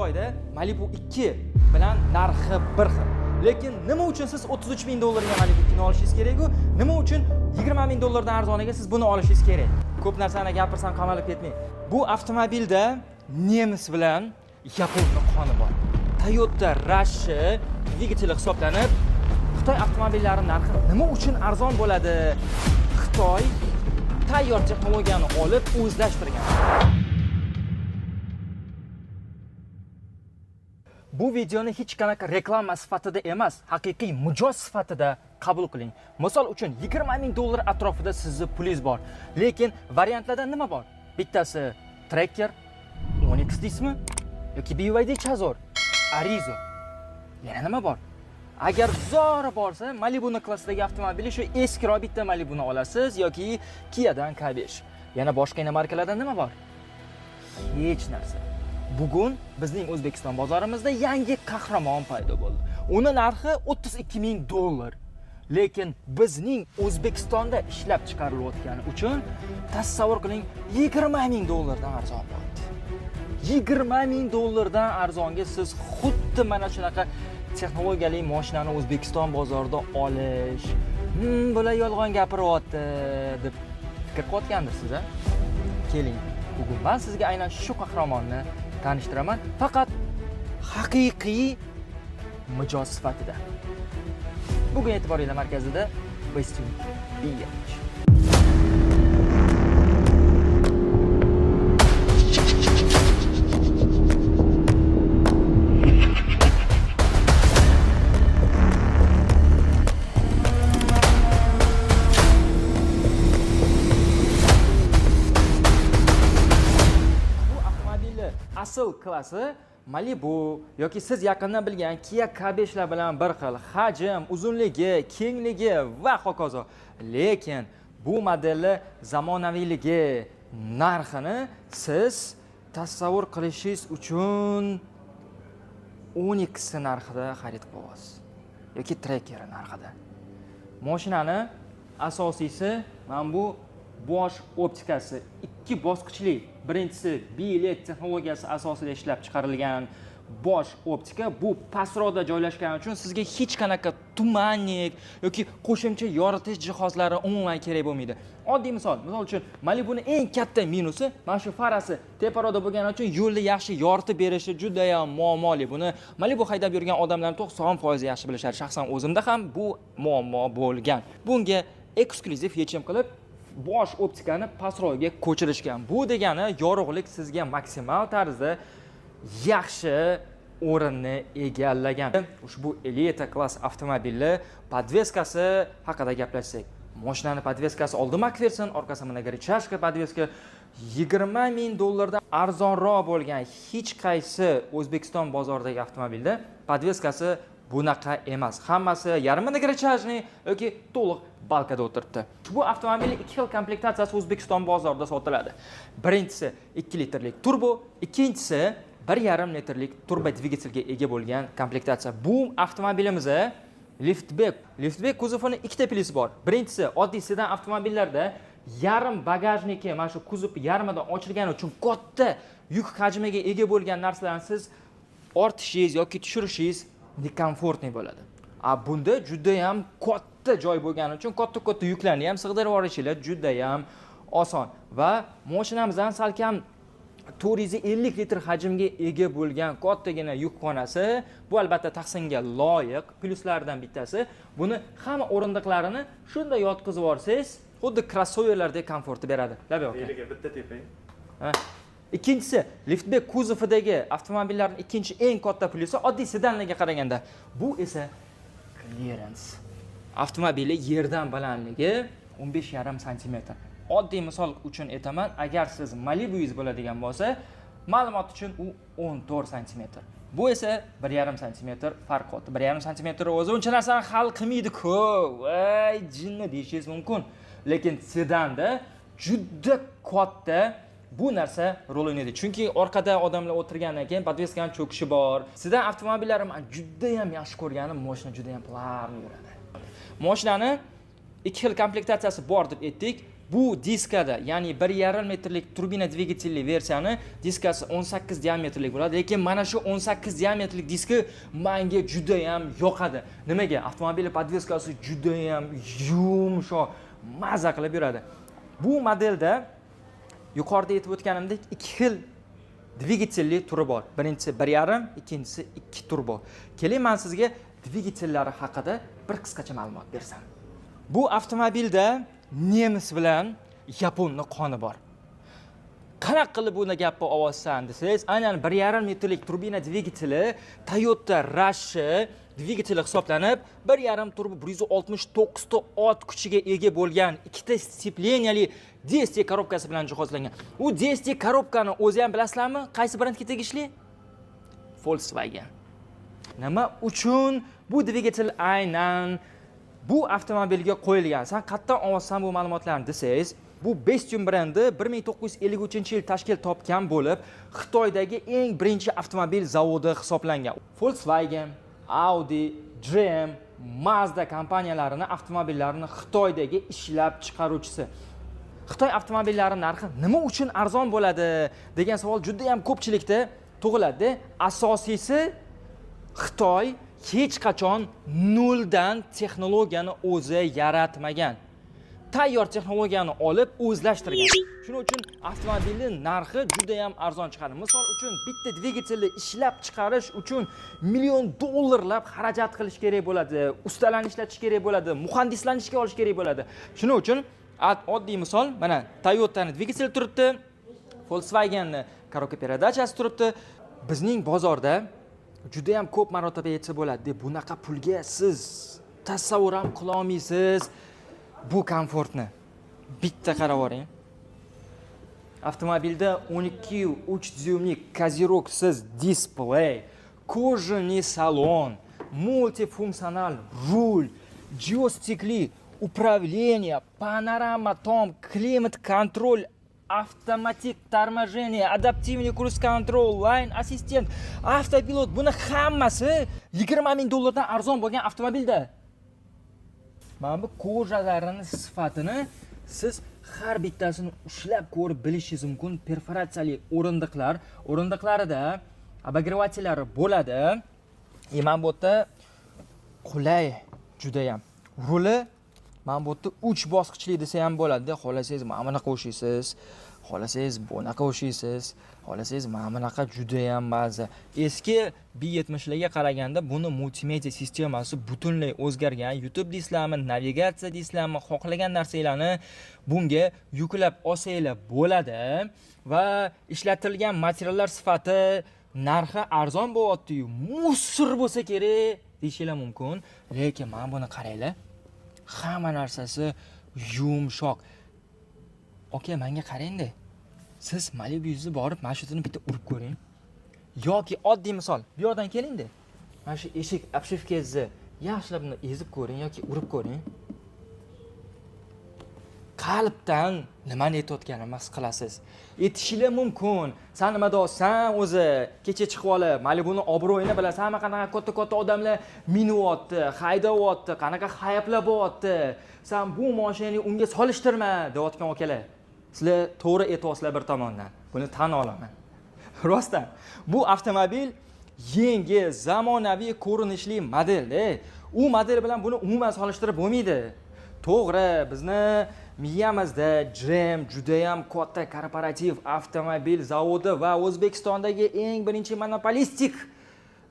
Xitoyda Malibu 2 bilan narxi bir xil. Lekin nima uchun siz 33 ming dollarga Malibu 2 ni olishingiz kerak-ku? Nima uchun 20 ming dollardan arzoniga siz buni olishingiz kerak? Ko'p narsani gapirsam qamalib ketmang. Bu avtomobilda nemis bilan yaponni qoni bor. Toyota Rush dvigateli hisoblanib, Xitoy avtomobillari narxi nima uchun arzon bo'ladi? Xitoy tayyor texnologiyani olib o'zlashtirgan. Bu videoni hech qanaqa reklama sifatida emas, haqiqiy mijoz sifatida qabul qiling. Misol uchun 20 ming dollar atrofida sizni pulingiz bor. Lekin variantlardan nima bor? Bittasi Tracker, Onix deysizmi? Yoki BYD Chazor, Arizo. Yana nima bor? Agar zora borsa, Malibu klassidagi avtomobili shu eskiroq bitta Malibuni olasiz yoki Kia'dan K5. Yana boshqa inomarkalardan nima bor? Hech narsa. Bugun bizning O'zbekiston bozorimizda yangi qahramon paydo bo'ldi. Uni narxi 32 ming dollar. Lekin bizning O'zbekistonda ishlab chiqarilayotgani uchun tasavvur qiling, 20 ming dollardan arzon bo'ldi. 20 ming dollardan arzonga siz xuddi mana shunaqa texnologiyali mashinani O'zbekiston bozorida olish, bular yolg'on gapiryapti deb fikr qilayotgandirsiz, a? Keling, bugun men sizga aynan shu qahramonni tanishtiraman, faqat haqiqiy mijoz sifatida. Bugun e'tiboringlar markazida Bestune B3. Bu avtomobilni asl klassi Malibu yoki siz yaqindan bilgan Kia K5 lar bilan bir xil hajm, uzunligi, kengligi va hokazo. Lekin bu modelni zamonaviyligi, narxini siz tasavvur qilishingiz uchun Onix narxida xarid qilyapsiz yoki Tracker narxida. Mashinani asosiysi mana bu bosh optikasi ikki bosqichli. Birinchisi BLED texnologiyasi asosida ishlab chiqarilgan bosh optika. Bu pastroqda joylashgani uchun sizga hech qanaqa tumannik yoki qo'shimcha yoritish jihozlari umuman kerak bo'lmaydi. Oddiy misol, misol uchun Malibuning eng katta minusi mana shu farasi teparoqda bo'lgani uchun yo'lni yaxshi yoritib berishi juda ham muammoli. Buni Malibu haydab yurgan odamlar 90% yaxshi bilishadi. Shaxsan o'zimda ham bu muammo bo'lgan. Bunga eksklyuziv yechim qilib bosh optikani pastroqga ko'chirishgan. Bu degani yorug'lik sizga maksimal tarzda yaxshi o'rinni egallagan. Ushbu elita klass avtomobili podveskasi haqida gaplashsak. Mashinani podveskasi oldi Макферсон, orqasi многорычажка podveska 20 ming dollardan arzonroq bo'lgan hech qaysi O'zbekiston bozoridagi avtomobilda podveskasi bunaqa emas. Hammasi yarim многорычажный yoki to'liq balkada o'tiribdi. Bu avtomobilning ikki xil komplektatsiyasi O'zbekiston bozorida sotiladi. Birinchisi 2 litrlik turbo, ikkinchisi 1,5 litrlik turbo dvigatelga ega bo'lgan komplektatsiya. Bu avtomobilimiz liftback. Liftback kuzovini ikkita plusi bor. Birinchisi, oddiy sedan avtomobillarda yarim bagajniki mana shu kuzov yarmidan ochilgani uchun katta yuk hajmiga ega bo'lgan narsalarni siz ortishingiz yoki tushirishingiz некомфортный bo'ladi. A bunda juda ham katta joy bo'lgani uchun katta-katta yuklarni ham sig'dirib yuborishinglar juda ham oson va mashinamizdan salkam 450 litr hajmga ega bo'lgan kattagina yukxonasi, bu albatta tahsinga loyiq plyuslardan bittasi. Buni hamma o'rindiqlarini shunday yotqizib yuborsangiz, xuddi krossoverlardek komfortni beradi. Labi aka. Beliga bitta tepang. Ha. Ikkinchisi, liftback kuzovidagi avtomobillarning ikkinchi eng katta plyusi oddiy sedanlarga qaraganda bu esa clearance. Avtomobili yerdan balandligi 15,5 santimetr. Oddiy misol uchun aytaman, agar siz Malibuingiz bo'ladigan bo'lsa, ma'lumot uchun u 14 santimetr. Bu esa 1,5 santimetr farq qilyapti. 1,5 santimetr o'zi uncha narsani hal qilmaydi-ku. Voy, jinni deyishingiz mumkin. Lekin sedanda juda katta bu narsa rol o'ynaydi. Chunki orqada odamlar o'tirgandan keyin podveskani cho'kishi bor. Sedan avtomobillari men juda ham yaxshi ko'rganim, mashina juda ham плавно yuradi. Mashinani ikki xil komplektatsiyasi bor deb aytdik. Bu diskada, ya'ni 1,5 metrlik turbina dvigatelli versiyani diskasi 18 diametrlik bo'ladi, lekin mana shu 18 diametrlik diski menga juda ham yoqadi. Nimaga? Avtomobil подвеска si juda ham yumshoq, maza qilib yuradi. Bu modelda yuqorida aytib o'tganimdek, ikki xil dvigatelli turi bor. Birinchisi 1,5, ikkinchisi 2 turbo. Keling, men sizga dvigatellari haqida bir qisqacha ma'lumot bersam. Bu avtomobilda nemis bilan yaponni qoni bor. Qanaqa qilib buni gapni olyapsan desangiz, aynan 1,5 metrlik turbina dvigateli Toyota Rush dvigateli hisoblanib, 1,5 turbo 169 ta ot kuchiga ega bo'lgan ikkita сцепления li DST korobkasi bilan jihozlangan. U DST korobkani o'zi ham bilasizlarmi, qaysi brendga tegishli? Volkswagen. Nima uchun bu dvigatel aynan bu avtomobilga qo'yilgan? San qayerdan olyapsan bu ma'lumotlarni desangiz, bu Bestune brendi 1953-yil tashkil topgan bo'lib, Xitoydagi eng birinchi avtomobil zavodi hisoblangan. Volkswagen, Audi, GM, Mazda kompaniyalarini avtomobillarini Xitoydagi ishlab chiqaruvchisi. Xitoy avtomobillari narxi nima uchun arzon bo'ladi degan savol juda ham ko'pchilikda tug'iladi. Asosiysi, Xitoy hech qachon noldan texnologiyani o'zi yaratmagan. Tayyor texnologiyani olib o'zlashtirgan. Shuning uchun avtomobilning narxi juda ham arzon chiqadi. Misol uchun, bitta dvigatelni ishlab chiqarish uchun million dollarlab xarajat qilish kerak bo'ladi, ustalarni ishlatish kerak bo'ladi, muhandislarni ishga olish kerak bo'ladi. Shuning uchun oddiy misol, mana Toyotani dvigateli turibdi, Volkswagenni коробка передач asi turibdi. Bizning bozorda juda ham ko'p marotaba aytsa bo'ladi, bunaqa pulga siz tasavvur ham qila olmaysiz bu komfortni. Bitta qarab oling. Avtomobilda 12,3 dyumlik козырёк siz displey, кожаный salon, multifunksional rul, джойстик li управление, panorama tom, климат-контроль, avtomatik торможение, адаптивный круиз-контроль, lane assistant, avtopilot, buni hammasi 20 ming dollardan arzon bo'lgan avtomobilda. Mana bu кожа larini sifatini siz har bittasini ushlab ko'rib bilishingiz mumkin. Perforatsiyali o'rindiqlar, o'rindiqlarida обогреватель lari bo'ladi. И mana bu yerda qulay judayam. Ruli mana bu yerda 3 bosqichli desa ham bo'ladi. Xohlasangiz mana bunaqa ushlaysiz, xohlasangiz bunaqa ushlaysiz, xohlasangiz mana bunaqa, judayam maza. Eski B70larga qaraganda buni multimedia sistemasi butunlay o'zgargan. YouTube deysizlarmi, navigatsiya deysizlarmi, xohlagan narsanglarni bunga yuklab olsanglar bo'ladi va ishlatilgan materiallar sifati, narxi arzon bo'lyapti-yu, мусор bo'lsa kerak deyishinglar mumkin, lekin mana buni qaranglar. Hamma narsasi yumshoq. Aka, menga qarang-da. Siz Malibu yuzni borib mana shu yerni bitta urib ko'ring. Yoki oddiy misol, bu yoqdan kelingda. Mana shu eshik обшивка ngizni yaxshilab buni ezib ko'ring yoki urib ko'ring. Qalbdan nimani aytayotganimni his qilasiz. Aytishinglar mumkin. San nima deyapsan o'zi? Kecha chiqib olib, Malibuni obro'yini bilasanmi, qanaqa katta-katta odamlar minyapti, haydayapti, qanaqa hayaplar bo'lyapti. San bu mashinani unga solishtirma deyotgan akalar. Sizlar to'g'ri aytyapsizlar bir tomondan. Buni tan olaman. Rostdan, bu avtomobil yangi zamonaviy ko'rinishli modelda. U model bilan buni umuman solishtirib bo'lmaydi. To'g'ri, bizni miyamizda GM judayam katta korporativ avtomobil zavodi va O'zbekistondagi eng birinchi monopolistik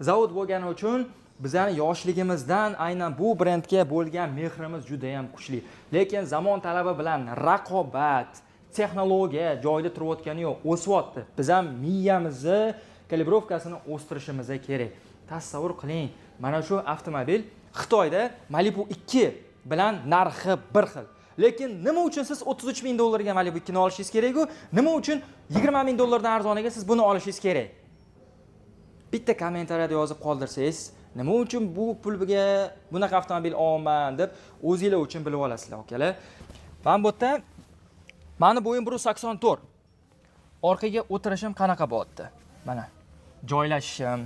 zavod bo'lgani uchun bizani yoshligimizdan aynan bu brendga bo'lgan mehrimiz judayam kuchli. Lekin zamon talabi bilan raqobat, texnologiya joyida turayotgani yo'q, o'syapti. Biz ham miyamizni калибровка sini o'stirishimiz kerak. Tasavvur qiling, mana shu avtomobil Xitoyda Malibu 2 bilan narxi bir xil. Lekin nima uchun siz 33 ming dollarga Malibu 2 ni olishingiz kerak-ku? Nima uchun 20 ming dollardan arzoniga siz buni olishingiz kerak? Bitta kommentariyada yozib qoldirsangiz, nima uchun bu pulga bunaqa avtomobil olaman deb o'zinglar uchun bilib olasizlar, akalar. Mana bu yerda mani bo'yim 184. Orqaga o'tirishim qanaqa bo'lyapti? Mana joylashishim.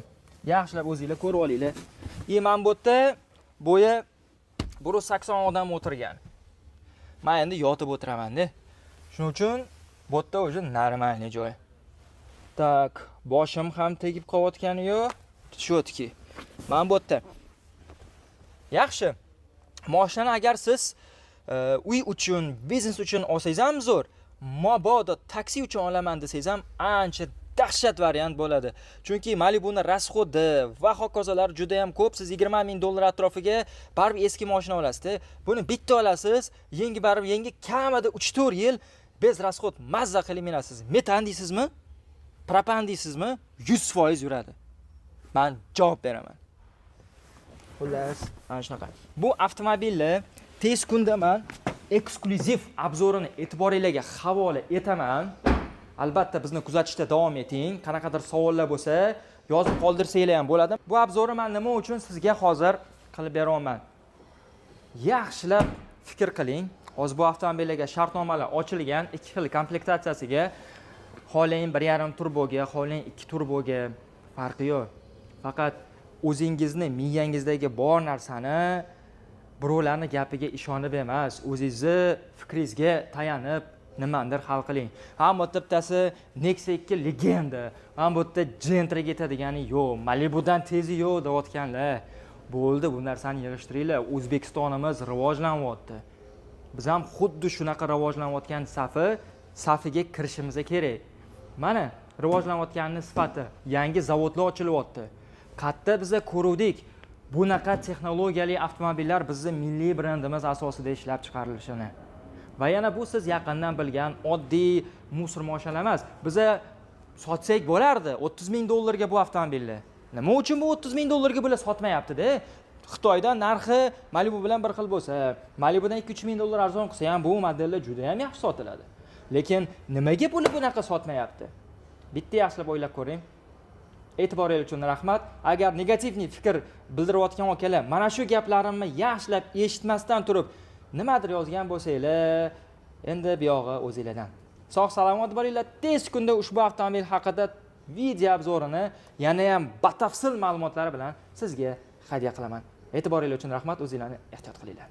Yaxshilab o'zinglar ko'rib olinglar. И mana bu yerda bo'yi 180 odam o'tirgan. Men endi yotib o'tiraman-da. Shuning uchun bu yerda уже нормальный joy. Так, boshim ham tegib qolayotgani yo'q. Чётки. Mana bu yerda. Yaxshi. Mashinani agar siz uy uchun, biznes uchun olsangiz ham zo'r. Mabodo taksi uchun olaman desangiz ham ancha dahshat variant bo'ladi. Chunki Malibuning расход i va hokazolar juda ham ko'p. Siz 20 ming dollar atrofiga baribir eski mashina olasizda. Buni bitta olasiz, yangi baribir yangi kamida 3-4 yil без расход mazza qilib minasiz. Metan deysizmi? Propan deysizmi? 100% yuradi. Men javob beraman. Xullas, mana shunaqa. Bu avtomobilni tez kunda man eksklyuziv обзор ini e'tiboringlarga havola etaman. Albatta bizni kuzatishda davom eting. Qanaqadir savollar bo'lsa, yozib qoldirsanglar ham bo'ladi. Bu обзор ni man nima uchun sizga hozir qilib beryapman? Yaxshilab fikr qiling. Hozir bu avtomobillarga shartnomalar ochilgan, ikki xil komplektatsiyasiga, xohlang 1.5 turboga, xohlang 2 turboga, farqi yo'q. Faqat o'zingizni miyangizdagi bor narsani birovlarni gapiga ishonib emas, o'zingizni fikringizga tayanib nimanidir hal qiling. Ha, bu yerda bittasi Nexia 2 legenda, mana bu yerda Gentraga yetadigani yo'q, Malibudan tezi yo'q deyotganlar. Bo'ldi, bu narsani yig'ishtiringlar. O'zbekistonimiz rivojlanyapti. Biz ham xuddi shunaqa rivojlanayotgan safiga kirishimiz kerak. Mana rivojlanayotganini sifati, yangi zavodlar ochilyapti. Qayerda biza ko'ruvdik bunaqa texnologiyali avtomobillar bizni milliy brendimiz asosida ishlab chiqarilishini? Va yana bu siz yaqindan bilgan oddiy мусор mashina emas. Biza sotsak bo'lardi 30 ming dollarga bu avtomobilni. Nima uchun bu 30 ming dollarga bular sotmayapti-da? Xitoyda narxi Malibu bilan bir xil bo'lsa, Malibudan 2-3 ming dollar arzon qilsa ham, bu modellar juda ham yaxshi sotiladi. Lekin nimaga buni bunaqa sotmayapti? Bitta yaxshilab o'ylab ko'ring. E'tiboringiz uchun rahmat. Agar негативный fikr bildirayotgan akalar mana shu gaplarimni yaxshilab eshitmasdan turib nimadir yozgan bo'lsanglar, endi buyog'i o'zinglardan. Sog' salomat bo'linglar. Tez kunda ushbu avtomobil haqida video обзор ini yana ham batafsil ma'lumotlari bilan sizga hadya qilaman. E'tiboringiz uchun rahmat. O'zinglarni ehtiyot qilinglar.